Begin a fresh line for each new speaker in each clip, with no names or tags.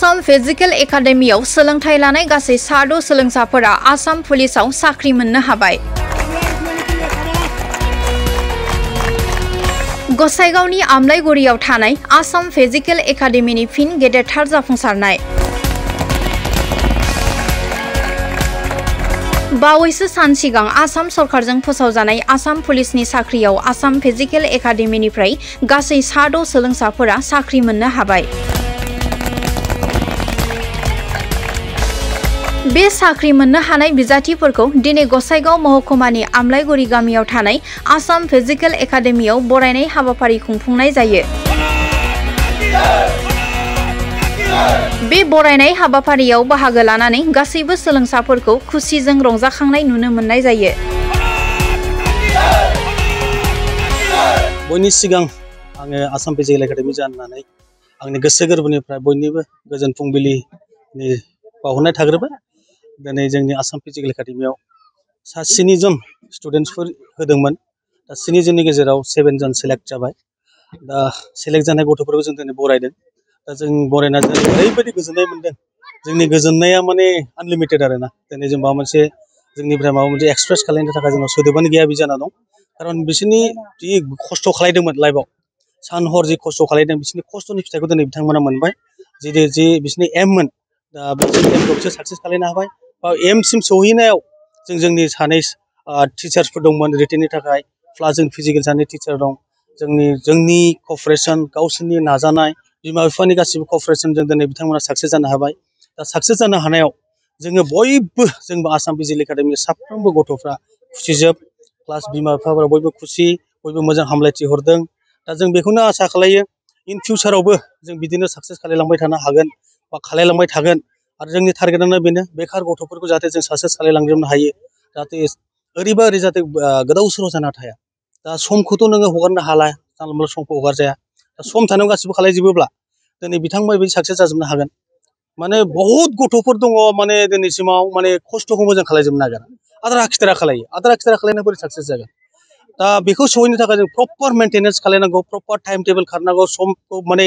Assam physical एकाडेमियाव सोलोंथाइ लानाय गासै 6 सोलोंसाफोरा आसाम पुलिसाव साख्रि मोननो हाबाय। गसाइगावनि आमलाइगुरियाव थानाय आसाम फिजिकल एकाडेमिनि फिन गेदेरथार जाफुंसारनाय। बावैसो सान सिगां आसाम सरकारजों फोसावजानाय आसाम पुलिसनि साख्रियाव आसाम फिजिकल एकाडेमिनिफ्राय गासै 6 सोलोंसाफोरा साख्रि मोननो हाबाय। बे साख्रि मोननो हानाय बिजाथिफोरखौ दिनै गसाइगाव महकुमानि आमलाइगुरि गामियाव थानाय आसाम फिजिकल एकाडेमियाव बरायनाय हाबाफारि खुंफुंनाय जायो। बे बरायनाय हाबाफारियाव बाहागो लानानै गासैबो सोलोंसाफोरखौ खुसिजों रंजाखांनाय नुनो मोननाय जायो।
बयनि सिगां आङो आसाम फिजिकल एकाडेमि जानानै आंनि गोसो गोरबोनिफ्राय बयनिबो गोजोन फुंबिलिनि बावहरनाय थाग्रोबाय। दिनै जोंनि आसाम फिजिकल एकाडेमियाव 7 जन स्टुडेन्टसफोर होदोंमोन। दा 7 जननि गेजेराव 7 जन सेलेक्ट जाबाय। दा सेलेक्ट जानाय गथ'फोरखौ जों दिनै बरायदों। दा जों बरायनानै जों ओरैबायदि गोजोननाय मोनदों। जोंनि गोजोननाया माने आनलिमिटेड आरोना। दिनै जों माबा मोनसे जोंनिफ्राय माबा मोनसे एक्सप्रेस खालामनो थाखाय जोंनाव सोदोबानो गैया बि जाना दं। खारन बिसोरनि जि खस्थ' खालायदोंमोन लाइफआव, सान हर जि खस्थ' खालायदों, बिसोरनि खस्थ'नि फिथाइखौ दिनै बिथांमोना मोनबाय। जि बिसोरनि एममोन, दा बिसोरनि एमखौ बिसोर साक्सेस खालायनो हाबाय। एमसिम सौहैनायाव जोंनि सानै टिचार्सफोर दंमोन रिटेननि थाखाय, प्लास जों फिजिकेल सानै टिचार दं। जोंनि क'पारेसन, गावसोरनि नाजानाय, बिमा बिफानि गासिबो क'पारेसनजों दिनै बिथांमोना साक्सेस जानो हाबाय। दा साक्सेस जानो हानायाव जोङो बयबो, जोंबो आसाम फिजिकेल एकाडेमिनि साफ्रोमबो गथ'फ्रा खुसिजोब, प्लास बिमा बिफाफोरा बयबो खुसि, बयबो मोजां हामलायथि हरदों। दा जों बेखौनो आसा खालायो इन फिउचारावबो जों बिदिनो साक्सेस खालायलांबाय थानो हागोन बा खालायलांबाय थागोन। आरो जोंनि टारगेटआनो बेनो, बेखार गथ'फोरखौ जाहाथे जों साक्सेस खालायलांजोबनो हायो। जाहाथे ओरैबा ओरै जाहाथे गोदाव सोराव जाना थाया। दा समखौथ' नोङो हगारनो हाला, जानला मोनला समखौ हगारजाया। दा सम थानायाव गासिबो खालायजोबोब्ला दिनै बिथांमोना बिदि साक्सेस जाजोबनो हागोन। माने बहुद गथ'फोर दङ माने दिनैसिमाव माने खस्थ'खौ मोजां खालायजोबनो नागिरा, आद्रा खिद्रा खालायो। आद्रा खिद्रा खालायना बोरै साक्सेस जागोन? दा बेखौ सहैनो थाखाय जों प्रपार मेनटेनेन्स खालायनांगौ, प्रपार टाइम टेबोल खारनांगौ, समखौ माने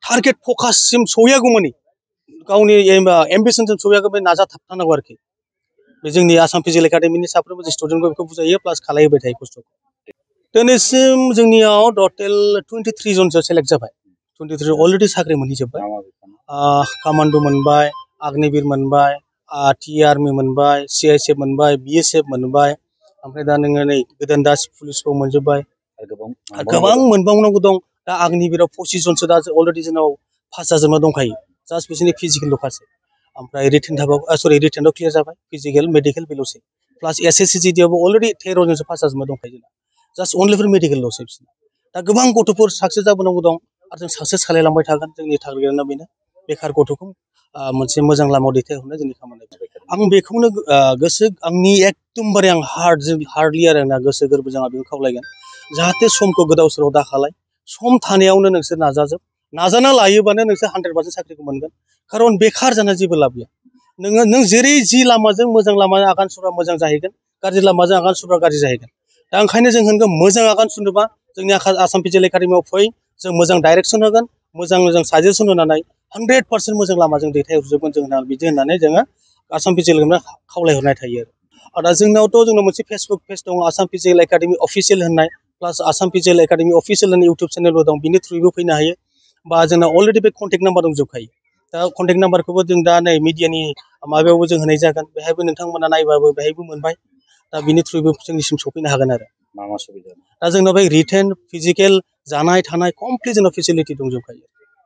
टारगेट फकाससिम सहैयागौमानि, गावनि एम्बिसनसिम सहैयागौमानि नाजाथाबनांगौ आरोखि। बे जोंनि आसाम फिजिकेल एकाडेमिनि साफ्रोमबो स्टुडेन्टखौ बेखौ बुजायो, प्लास खालायहोबाय थायो खस्थ'खौ। दिनैसिम जोंनियाव टटेल 23 जनसो सेलेक्ट जाबाय। 23 अलरेडि साख्रि मोनहैजोब्बाय। कामान्ड' मोनबाय, आग्नेबिर मोनबाय, टि आर्मि मोनबाय, CISF मोनबाय, BSF मोनबाय। ओमफ्राय दा नोङो नै गोदान दा पुलिसखौ मोनजोब्बाय। गोबां मोनबावनांगौ दं। दा आग्नेबिराव 25 जनसो दा अलरेडि जोंनाव पास जाजोबना दंखायो। जास्ट बिसोरनि फिजिकेलल'खासै। ओमफ्राय रिटेनआव क्लियार जाबाय, फिजिकेल मेडिकेल बेल'सै। प्लास SSC/GDआवबो अलरेडि 13 जनसो पास जाजोबना दंखायो जोंना। जास्ट अनलि फर मेडिकेलल'सै बिसोरना। दा गोबां गथ'फोर साक्सेस जाबोनांगौ दं आरो जों साक्सेस खालायलांबाय थागोन। जोंनि टारगेटआनो बेनो, बेखार गथ'खौ मोनसे मोजां लामायाव दैथायहरनाय जोंनि खामानि। आं बेखौनो आंनि एकदमबारे आं हार्डलि आरो ना गोसो गोरबोजों आं बेखौ खावलायगोन, जाहाथे समखौ गोदाव सोराव दाखालाय। सम थानायावनो नोंसोर नाजाजोब, नाजाना लायोबानो नोंसोर 100% साख्रिखौ मोनगोन। खारन बेखार जाना जेबो लाब गैया। नों जेरै जि लामाजों मोजां लामाजों आगान सुरबा मोजां जाहैगोन, गाज्रि लामाजों आगान सुरबा गाज्रि जाहैगोन। दा ओंखायनो जों होनगोन, मोजां आगान सुरनोबा जोंनि आसाम फिजिकेल एकाडेमियाव फै, जों मोजां डाइरेक्सन होगोन, मोजां साजेसन होनानै 100% मोजां लामाजों दैथायहरजोबगोन जों बिदि होननानै जोङो आसाम फिजिकेल एकाडेमियाव खावलायहरनाय थायो आरो दा जोंनाव मोनसे फेसबुक पेज दङ, आसाम फिजिकेल एकाडेमि अफिसियेल होननाय, प्लास आसाम फिजिकेल एकाडेमि अफिसियेल होननाय इउटुब चेनेलबो दं। बिनि थ्रुयैबो फैनो हायो। बा जोंना अलरेडि बे कन्टेक्ट नाम्बार दंजोबखायो। दा कन्टेक्ट नाम्बारखौबो जों दा नै मिडियानि माबायावबो जों होनाय जागोन। बेहायबो नोंथांमोना नायबाबो बेहायबो मोनबाय। दा बिनि थ्रुयैबो जोंनिसिम सफैनो हागोन आरो। मा सुबिदा? दा जोंनाव बे रिटेन, फिजिकेल, जानाय थानाय कमप्लिट जोंनाव फेसिलिटि दंजोबखायो।